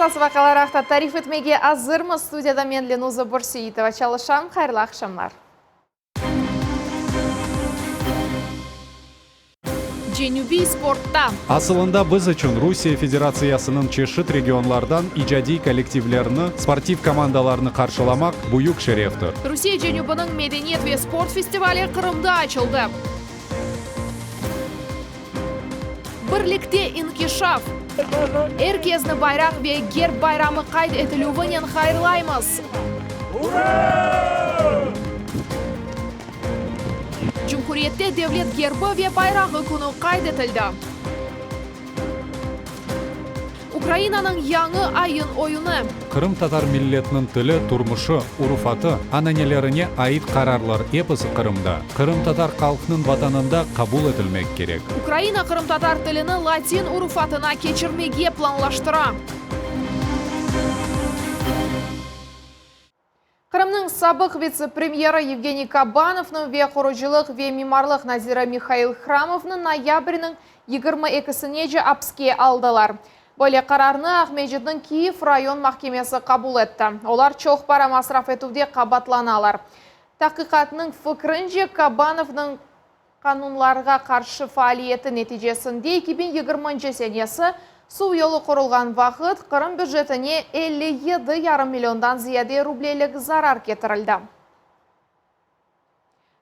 Esas vaqialar aqta tarif etmege azırmız. Studiyada men, Lenuza Börseitova, çalışam. Hayırlı aqşamlar. Cenübiy sportta. Asılında biz içün Rusiye Federatsiyasınıñ çeşit regionlardan icadiy kollektivlerni, sportiv komandalarnı qarşılamaq büyük şereftir. Rusiye Cenübiniñ medeniyet ve sport festivali Qırımda açıldı. Birlikte inkişaf! Er kesni Bayraq ve Gerb bayramı qayd etilüvinen hayırlaymız! Cumhuriyette Devlet gerbi ve bayrağı künü qayd etildi. Ukrainanıñ yañı ayın-oyunı. Qırımtatar milletiniñ tili, turmuşı, urufatı, ananelerine ait qararlar episi Qırımda, qırımtatar halqnıñ Vatanında qabul etilmek kerek. Ukraina qırımtatar tilini latin urufatına keçirmege planlaştıra. Qırımnıñ sabıq vitse-premyeri Yevgeniy Kabanovnı ve qurucılıq ve mimarlıq naziri Mihail Hramovnı noyabrniñ yigirmi ekisinece apske aldılar. Böyle qararnı Aqmescitniñ Kiyev rayon mahkemesi qabul etti. Olar çoq para masraf etüvde qabatlanalar. Tahqiqatnıñ fikrince, Kabanovnıñ Qanunlarğa qarşı faaliyeti neticesinde 2020 senesi suv yolu qurulğan vaqıt Qırım bücetine 57 yarım milliondan ziyade rublelik zarar ketirildi.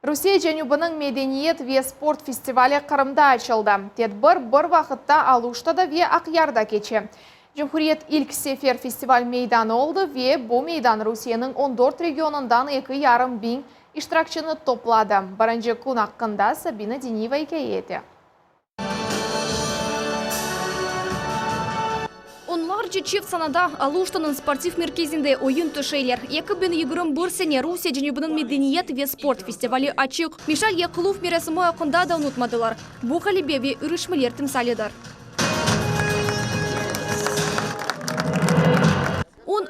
Rusiye Cenübiniñ medeniyet ve sport festivali Qırımda açıldı. Tedbir bir vaqıtta Aluştada ve Aqyarda keçe. Cumhuriyet ilk sefer festival meydanı oldı ve bu meydan Rusiyeniñ on dört regionından eki yarım biñ İştirakçini topladı. Birinci kün aqqında Sabina Diniyeva ikâye ete. Onlarca çift sanada Aluştanıñ sportiv merkezinde oyun töşeyler. 2021 sene Rusiye Cenübiniñ medeniyet ve sport festivali açıq. Meşal yaqıluv merasimi aqqında da unutmadılar. Bu ğalebe ve irişmeler timsalidir.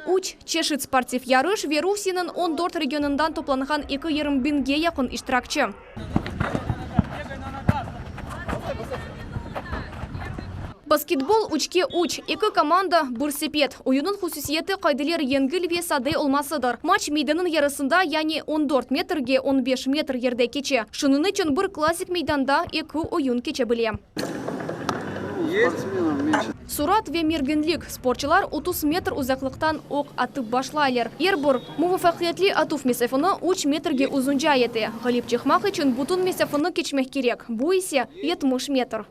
13 çeşit sportiv yarış ve Rusiyeniñ 14 regionından toplanğan eki yarım biñge yaqın iştirakçi. Basketbol üçke üç, eki komanda, bir sepet. Oyunnıñ hususiyeti qaideler yengil ve sade olmasıdır. Maç meydanıñ yarısında, yani 14 metrge 15 metr yerde keçe. Şunıñ içün bir klassik meydanda eki oyun keçe bile. Surat ve merginlik, sportçılar 30 metr uzaqlıqtan oq atıp başlaylar. Er bir muvafaqiyetli atuv mesafeni üç metrge uzunca ete. Ğalip çıqmaq içün bütün mesafeni keçmek kerek, bu ise 70 metr.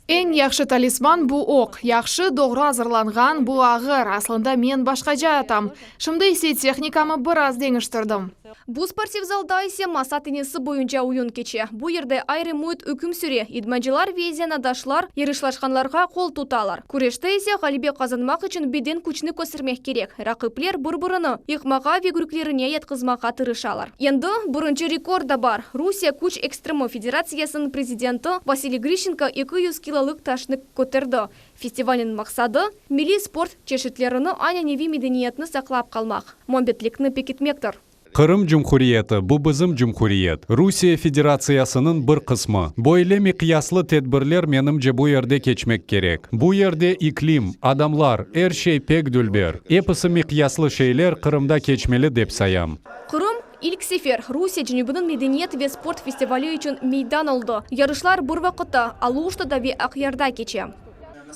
Eñ yahşı talisman bu oq. Yahşı, doğru azırlanğan, bu ağır. Aslında men başqaca atam. Şimdi ise tehnikamı biraz deñiştirdim. Bu sportiv zalda ise masa tennisi boyunca oyun keçe. Bu yerde ayrı müit üküm süre, idmancılar ve zenaatdaşlar yarışlaşqanlarğa qol tutalar. Küreşte ise ğalebe qazanmaq içün beden küçni köstermek kerek, raqipler bir-birini yıqmağa ve kürüklerine yatqızmağa tırışalar. Endi birinci rekord da bar, Rusiye küç ekstremi federatsiyasınıñ prezidenti Vasiliy Grişçenko 200 kilolıq taşnı köterdi. Festivalniñ maqsadı, milliy sport çeşitlerini, ananeviy medeniyetni saqlap qalmaq, muabbetlikni pekitmektir. Qırım Cumhuriyeti, bu bizim cumhuriyet, Rusiye Federatsiyasınıñ bir qısmı. Böyle miqyaslı tedbirler menimce bu yerde keçmek kerek. Bu yerde iklim, adamlar, er şey pek dülber. Episi miqyaslı şeyler Qırımda keçmeli dep sayam. Qırım, ilk sefer Rusiye Cenübiniñ medeniyet ve sport festivali içün meydan oldı. Yarışlar bir vaqıtta Aluştada ve Aqyarda keçe.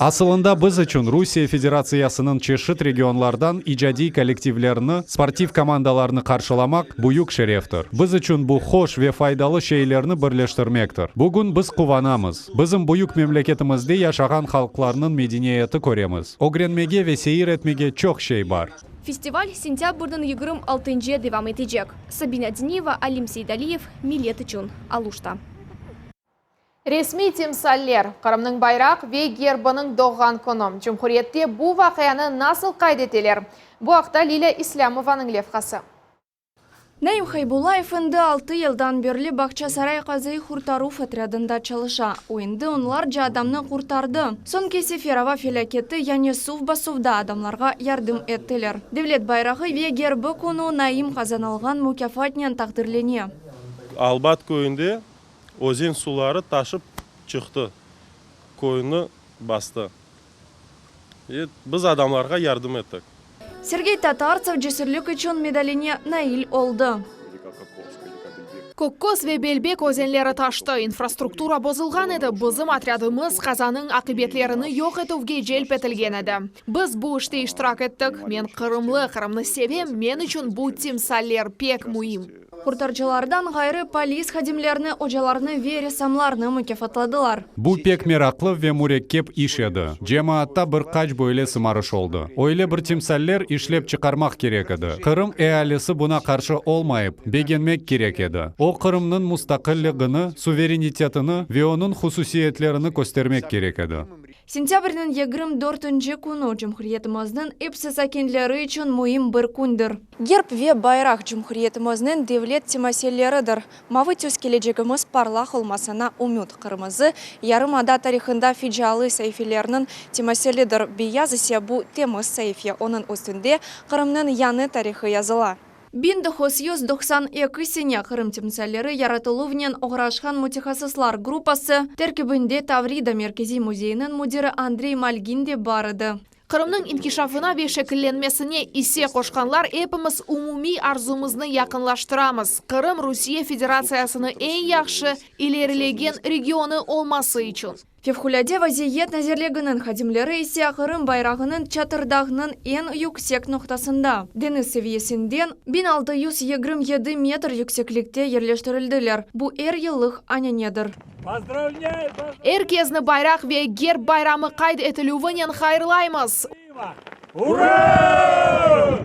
Asılında biz içün Rusiye Federatsiyasınıñ çeşit regionlardan icadiy kollektivlerni, sportiv komandalarnı qarşılamaq büyük şereftir. Biz içün bu hoş ve faydalı şeylerni birleştirmektir. Bugün biz quvanamız. Bizim büyük memleketimizde yaşağan halqlarnıñ medeniyeti köremiz. Ögrenmege ve seyir etmege çoq şey bar. Festival sentâbrniñ yigirmi altıncı devam etecek. Sabina Diniyeva, Alim Seydaliyev, Millet içün, Aluşta. Resmiy timsaller, Qırımnıñ bayraq ve gerbiniñ doğğan künü. Cumhuriyette bu vaqianı nasıl qayd eteler? Bu aqta Lilâ İslâmovanıñ levhası. Naim Haybullayev endi altı yıldan berli Bağçasaray qazaiy qurtaruv otrâdında çalışa. O endi onlarca adamnı qurtardı. Soñki sefer ava felâketi, yani suv basuvda adamlarğa yardım ettiler. Devlet bayrağı ve gerbi künü Naim qazanılğan mukâfatnen taqdirlene. Albat köyünde Özen suları taşıp çıqtı, köyni bastı. E, biz adamlarğa yardım ettik. Sergey Tatartsev Cesürlik içün medaline nail oldı. Kökköz ve Belbek özenleri taştı, infrastruktura bozulğan edi, bizim otrâdımız qazanıñ aqibetlerini yoq etüvge celp etilgen edi. Biz bu işte iştirak ettik. Men qırımlı, Qırımnı sevem, men içün bu timsaller pek müim. Qurtarıcılardan ğayrı, polis hadimlerini, ocalarnı ve ressamlarnı mukâfatladılar. Bu pek meraqlı ve mürekkep iş edi. Cemaatta bir qaç böyle sımarış oldı. Öyle bir timsaller işlep çıqarmaq kerek edi. Qırım ealisi buña qarşı olmayıp, begenmek kerek edi. O, Qırımnıñ mustaqilligini, suverenitetini ve onıñ hususiyetlerini köstermek kerek edi. Sentâbrniñ 24-nci künü cumhuriyetimizniñ episi sakinleri içün müim bir kündir. Gerb ve bayraq cumhuriyetimizniñ devlet timsalleridir. Mavı tüs kelecegimiz parlaq olmasına ümüt, qırmızı, yarımada tarihında facialı saifelerniñ timsalidir, beyaz ise bu temiz saife, onıñ üstünde Qırımnıñ yañı tarihı yazıla. 1992 sene Qırım timsalleri yaratıluvnen oğraşqan mütehassıslar gruppası terkibinde Tavrida merkeziy müzeyiniñ müdiri Andrey Malgin de bar edi. Qırımnıñ inkişafına ve şekillenmesine isse qoşqanlar epimiz umumiy arzumıznı yaqınlaştıramız: Qırım Rusiye Federatsiyasınıñ eñ yahşı ilerilegen regionı olması içün. Fevqulâde vaziyet nazirliginiñ hadimleri ise Qırım bayrağınıñ Çatırdağnıñ eñ yüksek noqtasında, deñiz seviyesinden 1627 metr yükseklikte yerleştirildiler. Bu er yıllıq ananedir. Er kesni bayraq ve gerb bayramı qayd etilüvinen hayırlaymız! Ura!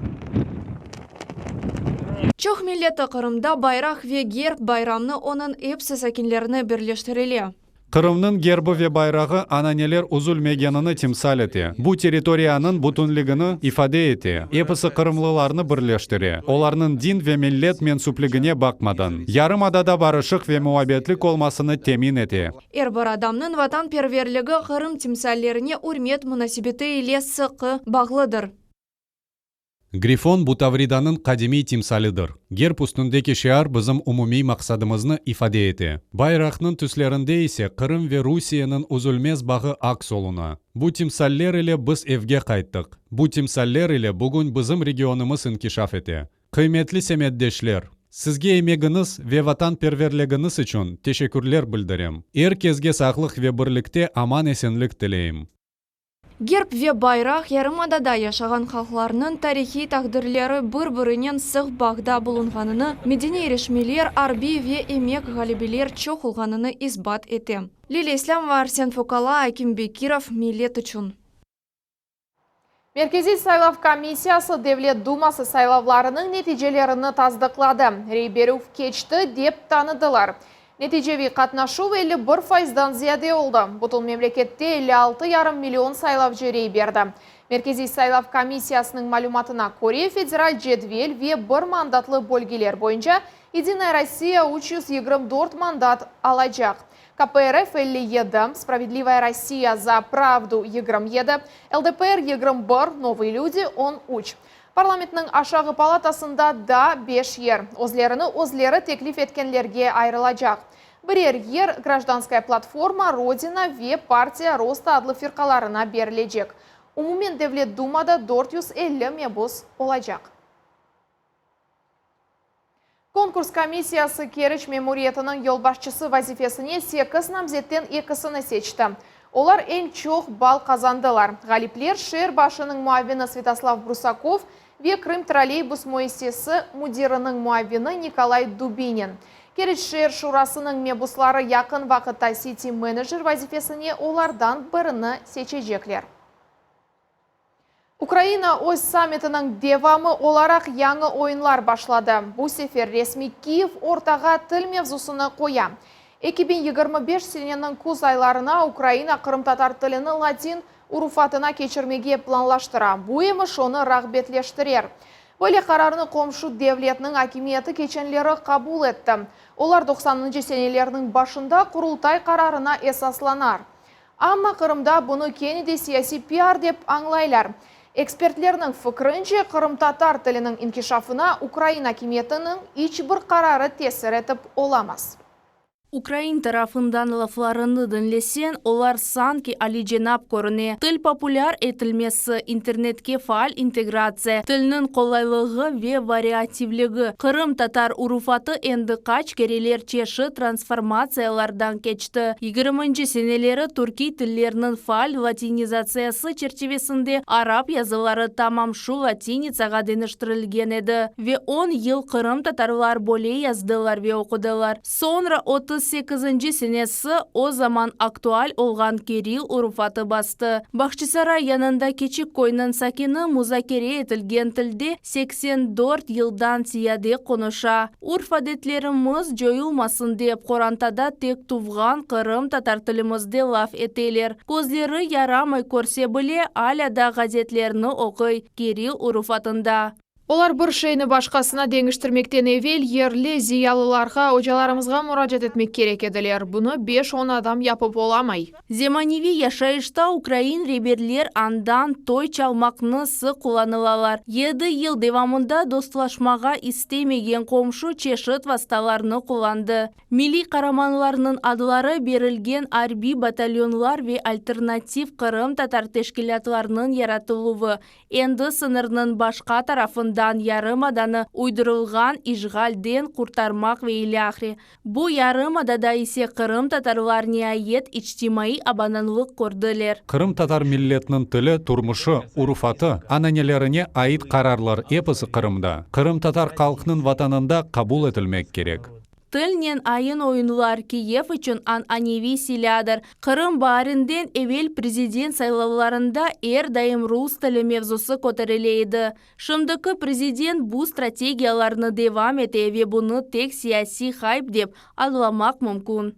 Çoq milletli Qırımda bayraq ve gerb bayramı onıñ episi sakinlerini birleştirile. Qırımnıñ gerbi ve bayrağı ananeler üzülmegenini timsal ete. Bu territoriyanıñ bütünligini ifade ete, episi qırımlılarnı birleştire, olarnıñ din ve millet mensüpligine baqmadan, yarımadada barışıq ve muabbetlik olmasını temin ete. Er bir adamnıñ vatanperverligi Qırım timsallerine ürmet munasebeti ile sıqı bağlıdır. Grifon bu Tavridanıñ qadimiy timsalidir. Gerb üstündeki şiar bizim umumiy maqsadımıznı ifade ete. Bayraqnıñ tüslerinde ise Qırım ve Rusiyeniñ üzülmez bağı aks oluna. Bu timsaller ile biz evge qayttıq. Bu timsaller ile bugün bizim regionımız inkişaf ete. Qıymetli semetdeşler, sizge emegiñiz ve vatanperverligiñiz içün teşekkürler bildirem. Er kesge sağlıq ve birlikte aman-esenlik tileyim. Gerb ve bayraq yarımadada yaşağan halqlarnıñ tarihiy taqdirleri bir-birinen sıq bağda bulunğanını, medeniy irişmeler, arbiy ve emek ğalebeler çoq olğanını isbat ete. Lilâ İslâmova, Arsen Fokala, Akim Bekirov, Millet içün. Merkeziy saylav komissiyası Devlet duması saylavlarınıñ neticelerini tasdıqladı. Rey berüv keçti, dep tanıdılar. Neticeviy qatnaşuv 51 faizdan ziyade oldı. Bütün memlekette 56,5 million saylavcı rey berdi. Merkeziy saylav komissiyasınıñ malümatına köre, federal cedvel ve bir mandatlı bölgeler boyunca Yedinaya Rossiya 324 mandat alacaq. KPRF 57, Spravedlivaya Rossiya za pravdu 27, LDPR 21, Novıye lüdi 13. Parlamentniñ aşağı palatasında da beş yer özlerini özleri teklif etkenlerge ayırılacaq. Birer yer Grajdanskaya platforma, Rodina ve Partiya Rosta adlı firqalarına berilecek. Umumen Devlet Dumada 450 mebus olacaq. Konkurs komissiyası Keriç memuriyetiniñ yolbaşçısı vazifesine sekiz namzetten ekisini seçti. Olar eñ çoq ball qazandılar. Ğalipler şeer başınıñ muavini Svâtoslav Brusakov ve Krımtrolleybus müessisesi müdiriniñ muavini Nikolay Dubinin. Keriç şeer şurasınıñ mebusları yaqın vaqıtta siti-menecer vazifesine olardan birini seçecekler. Ukraina öz sammitiniñ devamı olaraq yañı oyunlar başladı. Bu sefer resmiy Kiyev ortağa til mevzusını qoya. 2025 seneniñ küz aylarına Ukraina qırımtatar tilini latin urufatına keçirmege planlaştıra. Bu emiş onı rağbetleştirer. Böyle qararnı qomşu devletniñ akimiyeti keçenleri qabul etti. Olar 90-ncı senelerniñ başında Qurultay qararına esaslanar. Amma Qırımda bunı kene de siyasiy piar dep añlaylar. Ekspertlerniñ fikrince, qırımtatar tiliniñ inkişafına ukrain akimiyetiniñ iç bir qararı tesir etip olamaz. Ukrain tarafından laflarını diñleseñ, olar sanki alicenap körüne, til populâr etilmesi, internetke faal integratsiya, tilniñ qolaylığı ve variativligi. Qırımtatar urufatı endi qaç kereler çeşit transformatsiyalardan keçti. Yigirminci seneleri türkiy tillerniñ faal latinizatsiyası çerçivesinde arap yazıları tamam şu latinitsağa deñiştirilgen edi ve on yıl qırımtatarlar böyle yazdılar ve oqudılar. Soñra 38-nci senesi o zaman aktual olğan kirill urufatı bastı. Bağçasaray yanında kiçik köyniñ sakini muzakere etilgen tilde 84 yıldan ziyade qonuşa. Urf-adetlerimiz coyulmasın dep, qorantada tek tuvğan qırımtatar tilimizde laf eteler. Közleri yaramay körse bile, alâ da gazetlerni oquy, kirill urufatında. Olar bir şeyni başqasına deñiştirmekten evel yerli ziyalılarğa, ocalarımızğa muracaat etmek kerek ediler. Bunı beş-on adam yapıp olamay. Zemaneviy yaşayışta ukrain reberler andan toy çalmaqnı sıq qullanılalar. Yedi yıl devamında dostlaşmağa istemegen qomşu çeşit vastalarnı qullandı. Milliy qaramanlarnıñ adları berilgen arbiy batalyonlar ve alternativ qırımtatar teşkilâtlarnıñ yaratıluvı, Endi sıñırnıñ başqa tarafından yarımadanı uydurılğan işğalden qurtarmaq ve ilâhre. Bu yarımadada ise qırımtatarlar niayet içtimaiy abananlıq kördiler. Qırımtatar milletiniñ tili, turmuşı, urufatı, ananelerine ait qararlar episi Qırımda, qırımtatar halqnıñ Vatanında qabul etilmek kerek. Tilnen ayın-oyunlar Kiyev içün ananeviy silâdır. Qırım baarinden evel prezident saylavlarında er daim rus tili mevzusı köterile edi. Şimdiki prezident bu strategiyalarnı devam ete ve bunı tek siyasiy hayp dep adlamaq mümkün.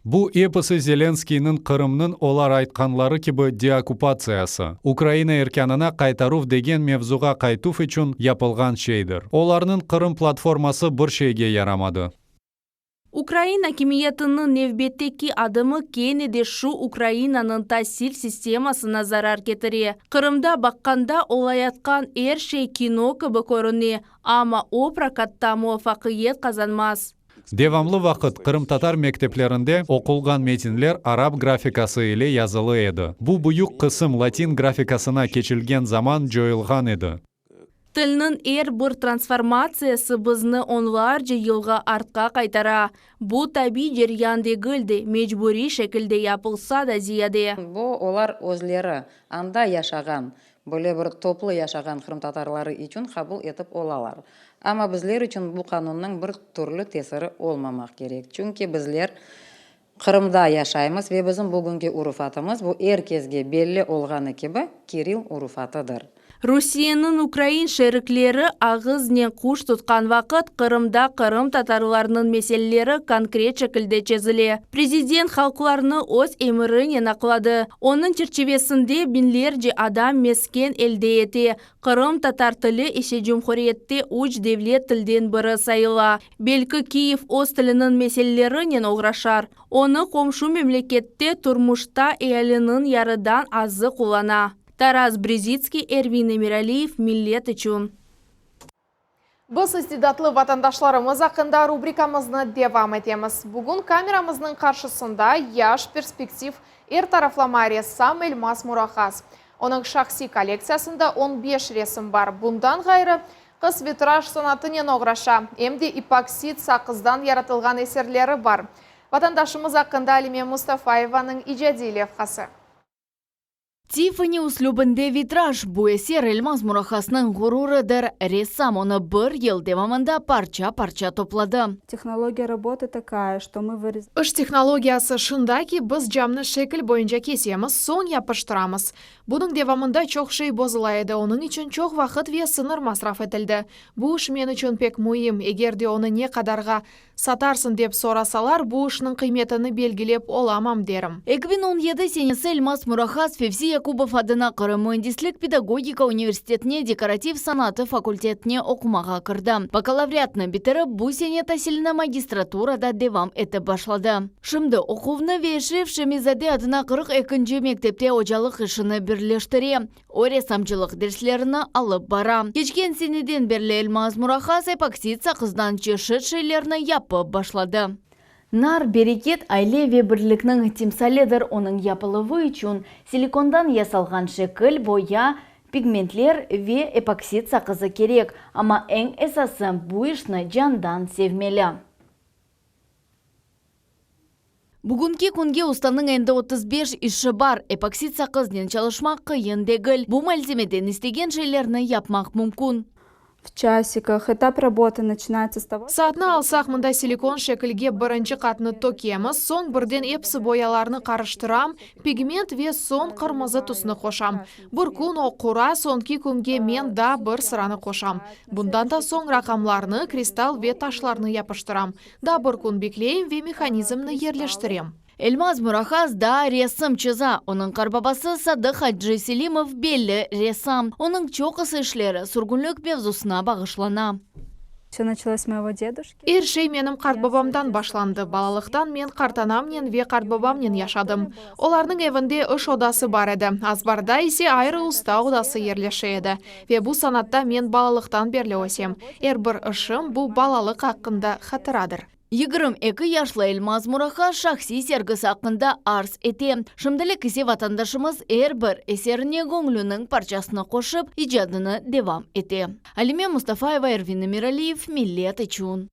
Bu episi Zelenskıynıñ Qırımnıñ olar aytqanları kibi deokupatsiyası, Ukraina erkânına qaytaruv degen mevzuğa qaytuv içün yapılğan şeydir. Olarnıñ Qırım platforması bir şeyge yaramadı. Ukrain akimiyetiniñ nevbetteki adımı kene de şu Ukrainanıñ tasil sistemasına zarar ketire. Qırımda baqqanda olayatqan er şey kino kibi körüne, amma o prokatta muvafaqiyet qazanmaz. Devamlı vaqıt qırımtatar mekteplerinde oqulğan metinler arap grafikası ile yazılı edi. Bu büyük qısım latin grafikasına keçilgen zaman coyulğan edi. Tilniñ er bir transformatsiyası bizni onlarca yılğa artqa qaytara. Bu tabiy ceryan degil de, mecburiy şekilde yapılsa da ziyade. Bu olar özleri anda yaşağan, böyle bir toplu yaşağan qırımtatarları içün qabul etip olalar. Amma bizler içün bu qanunnıñ bir türlü tesiri olmamaq kerek. Çünki bizler Qırımda yaşaymız ve bizim bugünki urufatımız, bu er kesge belli olğanı kibi, kirill urufatıdır. Rusiyeniñ ukrain şerikleri ağıznen quş tutqan vaqıt Qırımda qırımtatarlarnıñ meseleleri konkret şekilde çezile. Prezident halqlarnı öz emirinen aqladı. Onıñ çerçivesinde biñlerce adam mesken elde ete, qırımtatar tili ise cumhuriyette üç devlet tilden biri sayıla. Belki Kiyev öz tiliniñ meselelerinen oğraşar. Onı qomşu memlekette turmuşta ealiniñ yarıdan azı qullana. Taras Brezitskiy, Ervin Emiraliyev, Millet içün. Biz istidatlı vatandaşlarımız aqqında rubrikamıznı devam etemiz. Bugün kameramıznıñ qarşısında yaş, perspektiv, er taraflama ressam Elmaz Murahas. Onıñ şahsiy kollektsiyasında on beş resim bar. Bundan ğayrı, qız vitraj sanatınen oğraşa, em de ipoksid saqızdan yaratılğan eserleri bar. Vatandaşımız aqqında Alime Mustafayevanıñ icadiy levhası. Tiffany üslübinde vitraj, bu eser Elmaz Murahasnıñ ğururıdır. Ressam onı bir yıl devamında parça-parça topladı. Tehnologiya rabotı takaya, çto mı vırez. İş tehnologiyası şunda ki, biz camnı şekil boyunca kesemiz, soñ yapıştıramız. Bunıñ devamında çoq şey bozula edi, onıñ içün çoq vaqıt ve sıñır masraf etildi. Bu iş men içün pek müim, eger de onı ne qadarğa Satarsıñ dep sorasalar, bu işniñ qıymetini belgilep olamam, derim. 2017 senesi Elmaz Murahas Fevzi Yakubov adına Qırım müendislik-pedagogika universitetine dekorativ sanatı fakultetine oqumağa kirdi. Bakalavriatnı bitirip, bu sene tasilini magistraturada devam etip başladı. Şimdi oquvnı ve Eşref Şemizade adına 42-nci mektepte ocalıq işini birleştire. O, ressamcılıq derslerini alıp bara. Keçken seneden berli Elmaz Murahas epoksid saqızdan çeşit şeylerni yapıp başladı. Nar, bereket, aile ve birlikniñ timsalidir. Onıñ yapıluvı içün silikondan yasalğan şekil, boya, pigmentler ve epoksid saqızı kerek. Amma eñ esası, bu işni candan sevmeli. Bugünki künge ustanıñ endi 35 işi bar. Epoksid saqıznen çalışmaq qıyın degil. Bu malzemeden istegen şeylerni yapmaq mümkün. В часиках. Этап работы начинается с того, Saatni alsaq, mında silikon şekilge birinci qatnı tökemiz, soñ birden episi boyalarnı qarıştıram, pigment ve soñ qırmızı tüsni qoşam. Bir kün o qura, soñki künge men daa bir sıranı qoşam. Bundan da soñ raqamlarnı, kristal ve taşlarnı yapıştıram. Daa bir kün bekleyim ve mehanizmni yerleştirem. Elmaz Murahas daa resim çıza. Onıñ qartbabası Sadıq Acı Selimov belli ressam. Onıñ çoqusı işleri sürgünlik mevzusına bağışlana. Всё началось с моего дедушки. Er şey menim qartbabamdan başlandı. Balalıqtan men qartanamnen ve qartbabamnen yaşadım. Olarnıñ evinde iş odası bar edi, azbarda ise ayrı usta odası yerleşe edi. Ve bu sanatta men balalıqtan berli ösem. Er bir işim, bu balalıq aqqında hatıradır. 22 yaşlı Elmaz Murahas şahsiy sergisi aqqında arz ete. Şimdilik ise vatandaşımız er bir eserine göñlüniñ parçasını qoşıp, icadını devam ete. Alime Mustafayeva, Ervin Emiraliyev, Millet içün.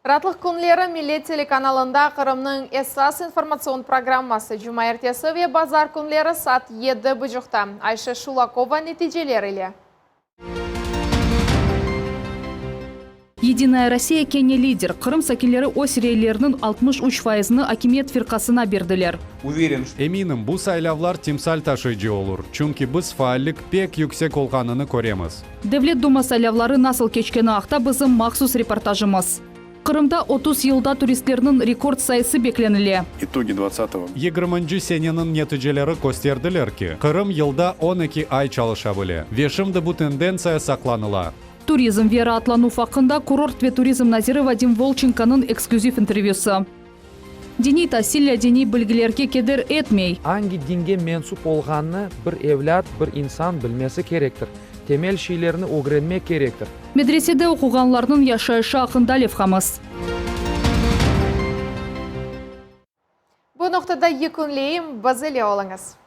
Raatlıq künleri Millet telekanalında Qırımnıñ esas informatsion programması cumaertesi ve bazar künleri saat yedi buçuqta. Ayşe Şulakova neticeler ile. Yedinaya Rossiya kene lider, Qırım sakinleri öz reyleriniñ 63 faizini akimiyet firqasına berdiler. Уверен, Eminim, bu saylavlar timsal taşıyıcı olur, çünki biz faallik pek yüksek olğanını köremiz. Devlet Duma saylavları nasıl keçkeni aqta bizim mahsus reportajımız. Qırımda 30 yılda turistlerniñ rekord sayısı beklenile. Итоги двадцатого. Yigirminci seneniñ neticeleri kösterdiler ki, Qırım yılda 12 ay çalışa bile ve şimdi bu tendentsiya saqlanıla. Turizm ve raatlanuv aqqında kurort ve turizm naziri Vadim Volçenkonıñ eksklüziv intervyüsi. Diniy tasil lâdiniy bilgilerge keder etmey. Angi dinge mensüp olğanını bir evlât, bir insan bilmesi kerektir. Temel şeylerni ögrenmek kerektir. Medresede oquğanlarnıñ yaşayışı aqqında levhamız. Bu noqtada yekünleyim, biz ile oluñız.